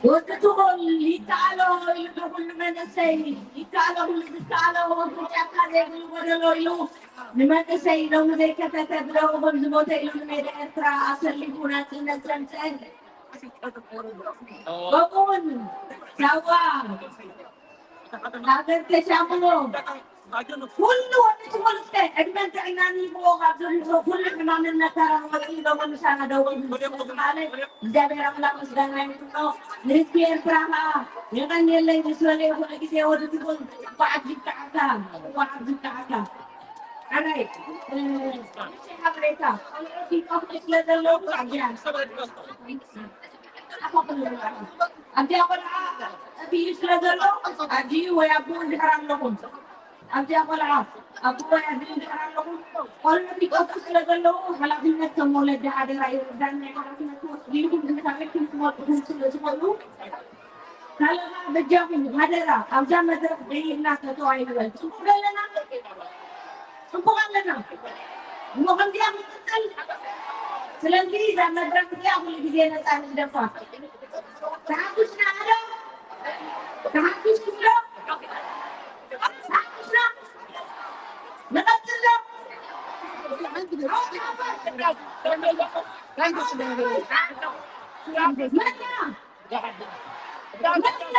ወዲ ትኹል ይከኣሎ ኢሉ ንኹሉ መንእሰይ ይከኣሎ፣ ኩሉ ዝከኣሎ ወዲ ጫካ ዘይብሉ ጎደሎ ኢሉ ንመንእሰይ ሎሚ ዘይከተተ ብደቡ ከም ዝሞተ ኢሉ ንሜዳ ኤርትራ ኣሰሊፉ ናጽነት ዘምጸአ። ከምኡውን ሳዋ ሃገር ተሻምሎ ኩሉ ወዲ ትኹል እስከ ዕድመን ጥዕናን ይህብዎ፣ ካብ ዘሎ ኩሉ ሕማምን መከራን ወፂኡ ሎሚ ምሳና ደው ኢሉ ዝተባሃለ እግዚኣብሔር ኣምላክ ምስጋና ይግብኦ። ንህዝቢ ኤርትራ ከዓ የቐንየለይ ምስ በለ ኩሉ ግዜ ወዲ ትኹል እንኳዕ ኣብዚ በቃዕካ፣ እንኳዕ ኣብዚ በቃዕካ። ኣራይ ሓበሬታ ስለ ዘለዉ ኣብዚኣ ኣብዚኣ ቆልዓ ጠፊኡ ስለ ዘሎ ኣዲኡ ወይ ኣቦኡ እንድሕር ኣለኹም ኣብዚኣ ቆልዓ ኣቦ ወይ ኣዲኡ እንድሕር ኣለኹም ቆልዑ ይጠፍኡ ስለ ዘለዉ ሓላፍነት ከም ወለዲ ሓደራ ይርዳን ናይ ሓላፍነት ወስዲኹም እንታበልኩም ትመልእኹም ስለ ዝኾኑ ካለኻ በጃኹም ሓደራ ኣብዛ መድረኽ ደይብና ተተዋይ ንበል። ጽቡቕ ዶ ኣለና? ጽቡቕ ኣለና። እሞ ከምዚኣ ክንቅጽል። ስለዚ እዛ መድረኽ እዚኣ ኩሉ ግዜ ነጻ ንግደፋ። ተሓጉስና ዶ? ተሓጉስኩም ዶ? ተሓጉስና? ንቐጽል ዶ? መና?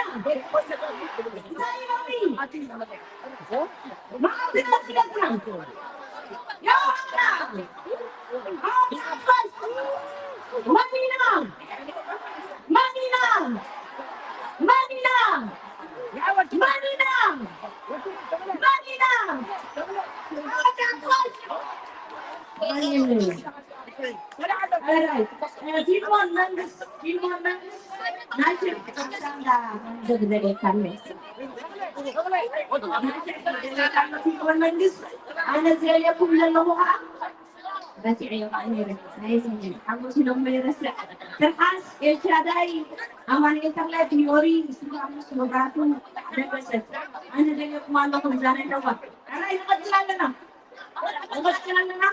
ፊልሞን መንግስት፣ ፊልሞን መንግስት፣ ናይ ሸርቂ ኣሳንዳ ዘግደለካ ኣሎ። ናይ ሸርቂ ዘግደለካ ኣሎ ፊልሞን መንግስት። ኣነ ዝደልየኩም ዘለኹ ኸዓ ረሲዐዮ ከዓ ነይረ። ናይ ስኒ ሓጎስ ኢሎም ይረስዕ። ትርሓስ ኤልሻዳይ ኣማኑኤል ተኽለ ፊዮሪ፣ እስጢፋኖስ መብራህቱ ደበሰ። ኣነ ደለኹም ኣለኹም እዛ ናይ ዶባ። ሕራይ ንቐጽል ኣለና። ንቐጽል ኣለና።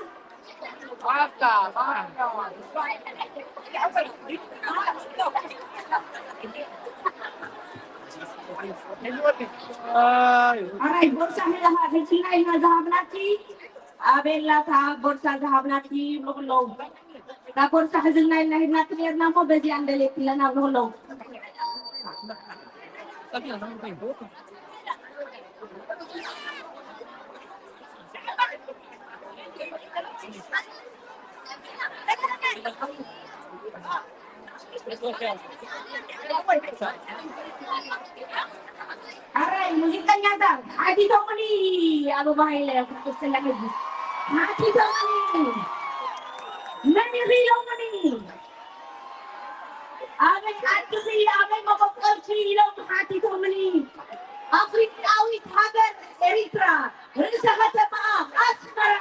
ሕራይ ቦርሳ ሒዛ ሕጂ ኢና ዝሃብናኪ። ኣበይ ኣላ እታ ቦርሳ ዝሃብናኪ ይብሉ ከለዉ፣ እታ ቦርሳ ሕዝልና ኢልና ሂብናኪ ነርና እሞ በዚኣ እንደልየኪ ኣለና ይብሉ ከለዉ። ኣራይ ሙዚቀኛታት ሓቲቶምኒ፣ ኣበባ ሃይለ፣ ኩርኩስ ሰላም ሕጂ ሓቲቶምኒ፣ መን ኢኺ ኢሎምኒ፣ ኣበይ ዓድኺ፣ ኣበይ መበቆልኪ ኢሎም ሓቲቶምኒ። ኣፍሪቃዊት ሃገር ኤሪትራ፣ ርእሰ ከተማኣ ኣስመራ፣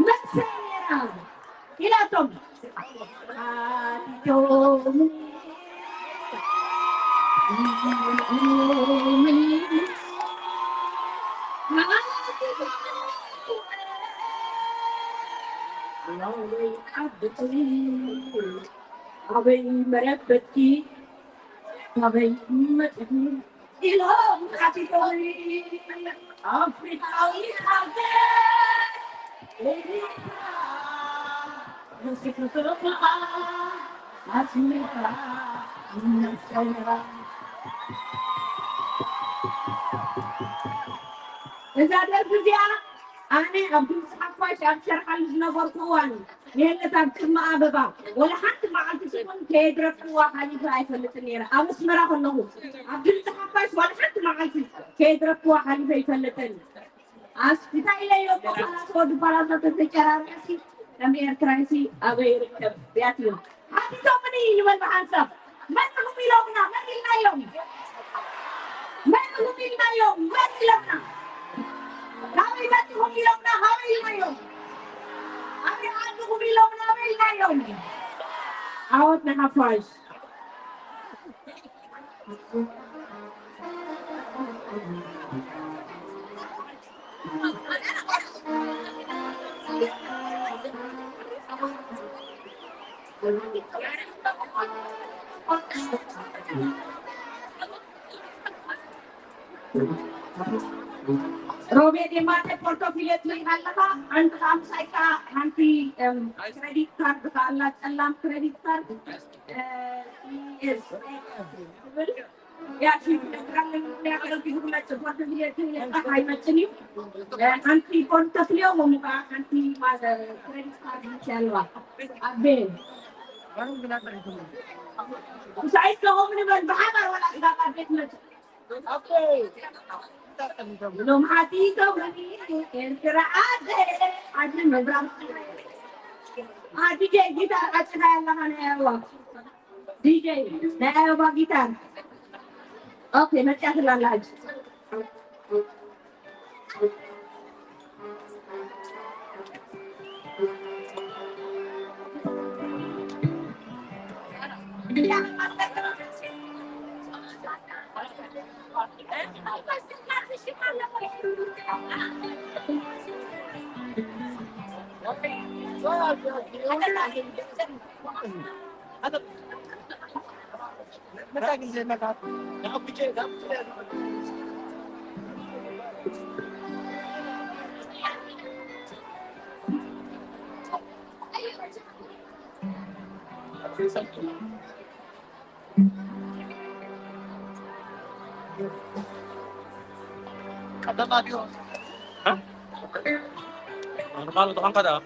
መሰል ነይራ። ኢላቶም ሓቲቶምኒ። ኣበይ መረበትኪ፣ ኣበይ መጥሪ ኢሎም ሓቲቶምኒ። ኣፍሪቃዊት ሃገር ኤሪትራ፣ ርእሰ ከተማኣ ኣስመራ፣ መሰል ነይራ። እዛ ደርፊ እዚኣ ኣነ ኣብ ድምፂ ሓፋሽ ኣብ ሸርሓሉ ዝነበርኩ እዋን፣ ንሄለት ኣብ ቅድሚ ኣበባ ወላ ሓንቲ መዓልቲ ስሙን ከየድረፍክዋ ሓሊፈ ኣይፈልጥን ነይረ። ኣብ ኣስመራ ከለኹ ኣብ ድምፂ ሓፋሽ ወላ ሓንቲ መዓልቲ ከየድረፍክዋ ሓሊፈ ኣይፈልጥን። ኣስ-፣ እንታይ ኢለ እየ እኮ ፓላሶ ወዲ ፓላሶ ተተጨራሪዕሲ ከም ኤርትራይሲ ኣበይ ይርከብ? ያትዮ ሓቲቶምኒ ይበል ብሓንሳብ። መን ኢኹም ኢሎምና? መን ኢልናዮም? መን ኢኹም ኢልናዮም? መን ኢሎምና? ካበይ መጺኹም ኢሎምና? ካበይ ኢልናዮም? ኣበይ ዓድኹም ኢሎምና? ኣበይ ኢልናዮም? ዓወት ንሓፋሽ። ሮቤል የማነ ፖርቶፊልዮ ትርኢ ኣለኻ፣ ሓንቲ ኣምሳይካ ሓንቲ፣ እም፣ ክሬዲት ካርድ ከኣ ኣላ፣ ጸላም ክሬዲት ካርድ፣ እ፣ ሲ ኤስ ኤ ትብል። ያ፣ ሺ ክሬዲት ካርድ ክመጽእ ፖርቶፊልዮ ትርኢ ኣለኻ፣ ኣይመጽእን እዩ። እ፣ ሓንቲ ፖርቶፊልዮ፣ ከምኡ ከኣ ሓንቲ ማ-፣ ክሬዲት ካርድ መጽእ ኣለዋ። ኣቤ። ምሳይ ስለሆም ንበል፣ ብሓባር ዋላ ስጋ ካብ ቤት መጽእ። ሎም ሓቲቶምኒ ኤርትራ ዓደ ዓዲ ምብራቕ። ዲጀ ጊታር ዓጽኻ ኣለኻ ናይ ኣበባ። ዲጀ ናይ ኣበባ ጊታር። ኦኬ፣ መጽያትላ ኣላ ሕጂ። ቀደም ኣድዮ። እ? ኖርማል ዝኾንካ ደኣ።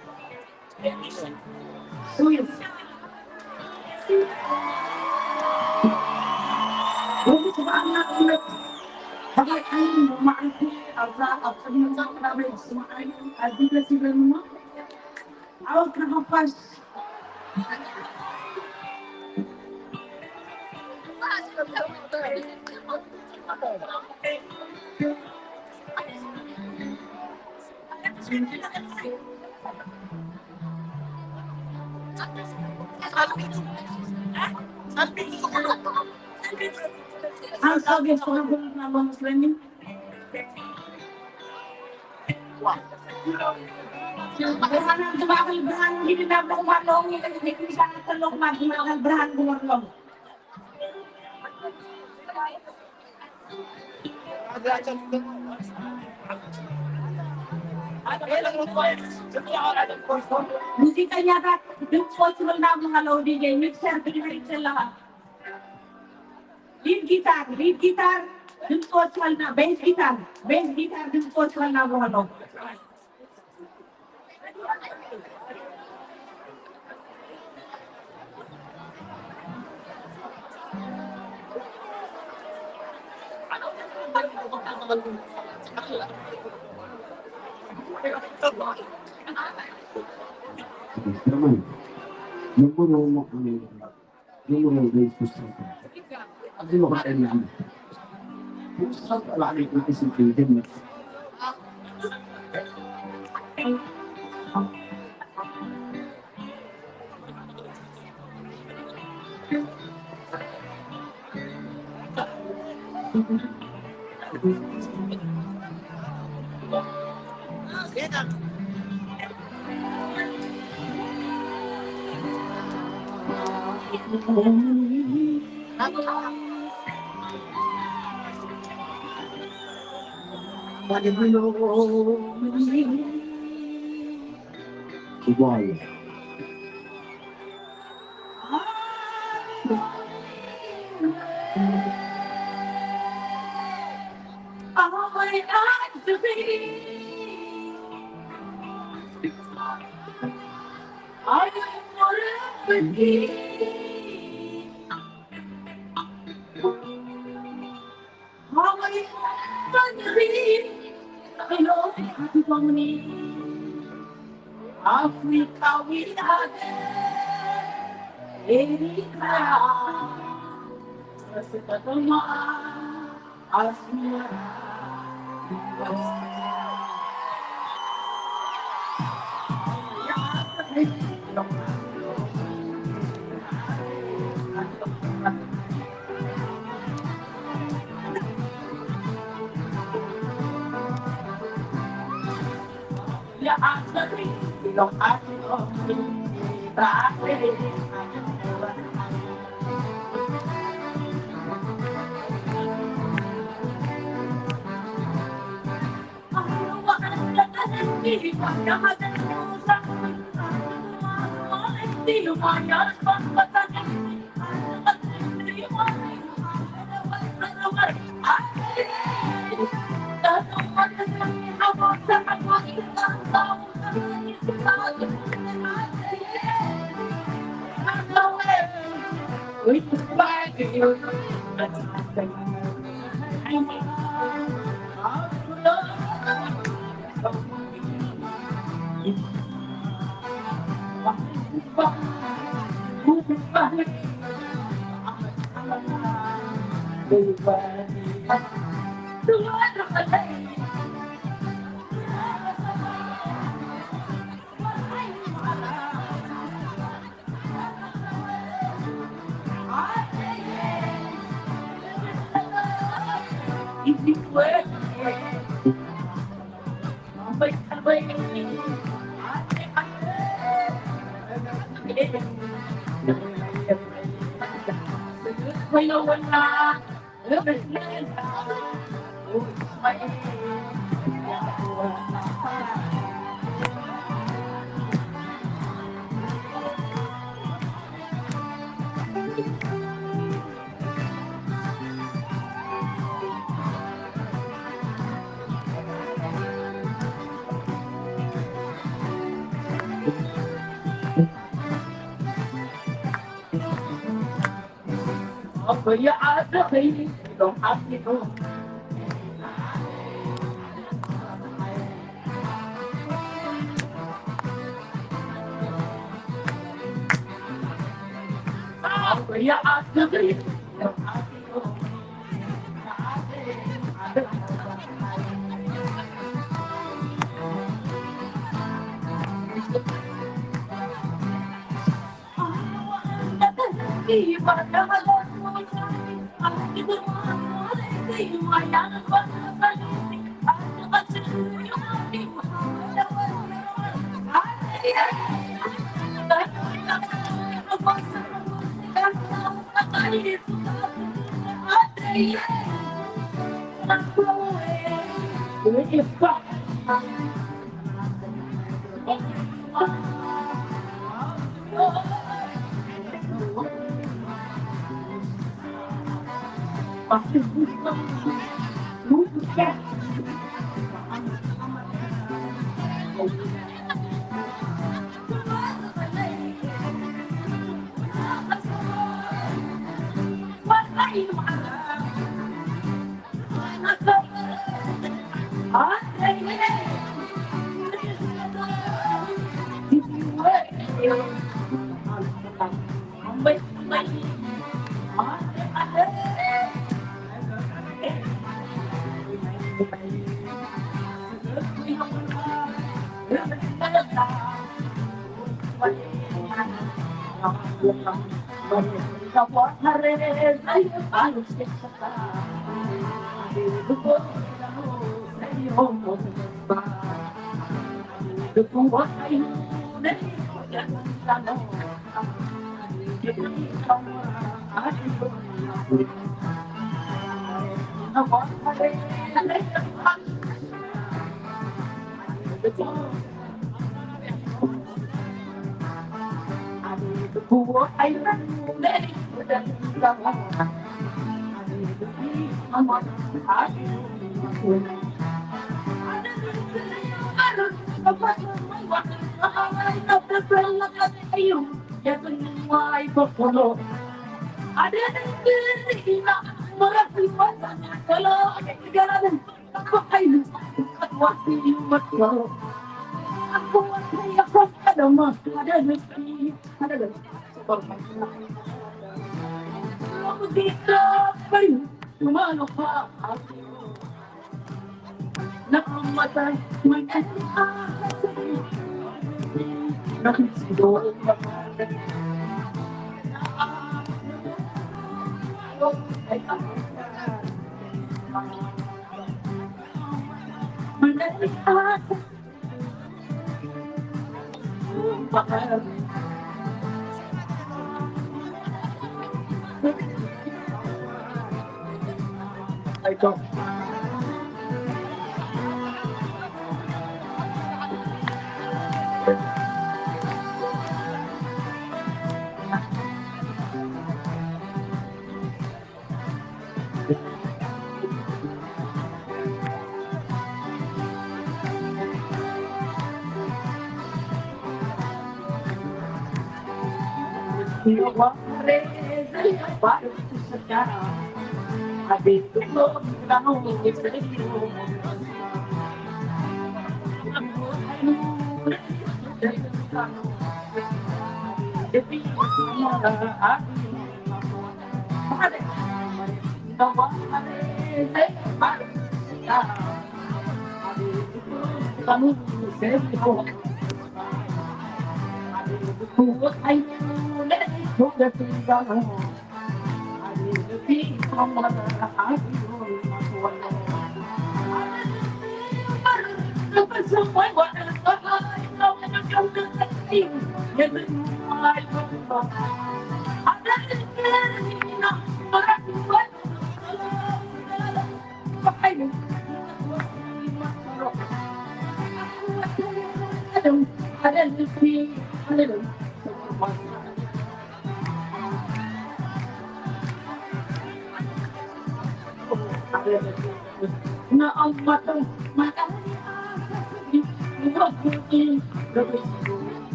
ስዊስ። ወዲ ስብኣና እምነት። ብኻይ ዓይኒ መዓልቲ ኣብዛ ኣብ ቅድሚ ጻፍ ናበይ ዝስምዓኒ ኣዝዩ ደስ ይብለኒ እሞ። ዓወት ንሓፋሽ። ሓንሳብ የስተናግዱና ኣሎ መስለኒ። ብርሃን ኣብቲ ማእከል ብርሃን ሂድና ኣለኹም ኣለኹም፣ ቴክኒሻናት ኣለኹም ኣብቲ ማእከል ብርሃን ግበሩሎም። ሙዚቀኛታት ድምፂ ወስዱልና ኣለዉ። ዲጀ ሚክሰር ብድሕሪት ዘለኻ ሊድ ጊታር፣ ሊድ ጊታር ድምፂ ወስዱልና፣ ቤዝ ጊታር፣ ቤዝ ጊታር ድምፂ ወስዱልና ኣለዉ። ኣፍሪቃዊት ሃገር ኤሪትራ፣ ርእሲ ከተማ ኣስመራ።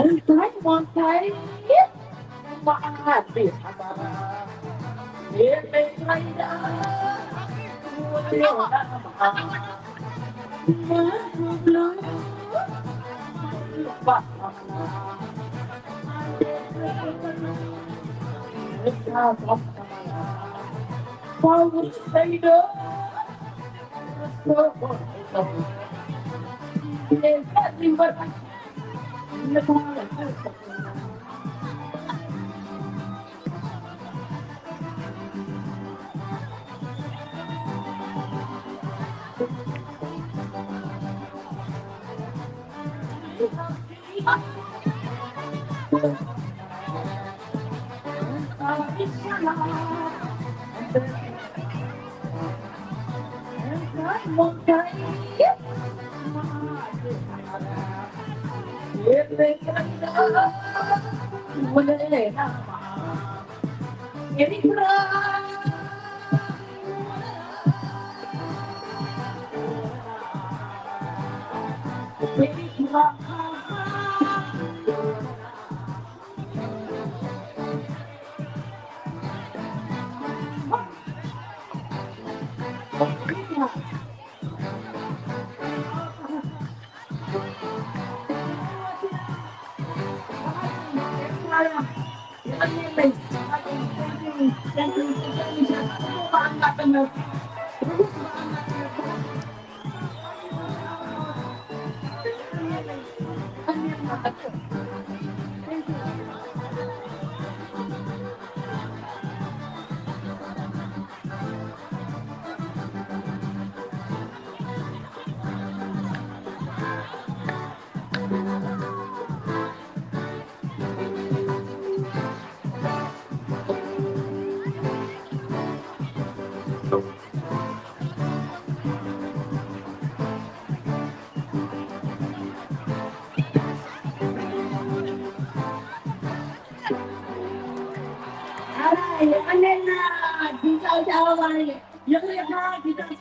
እንታይ ሞንታይ መዓዲ ሓባራ የበይ ማይዳ ወዲና የቐነልና ድምፃዊት ኣበባ። ይቕሬታ ድምፃዊት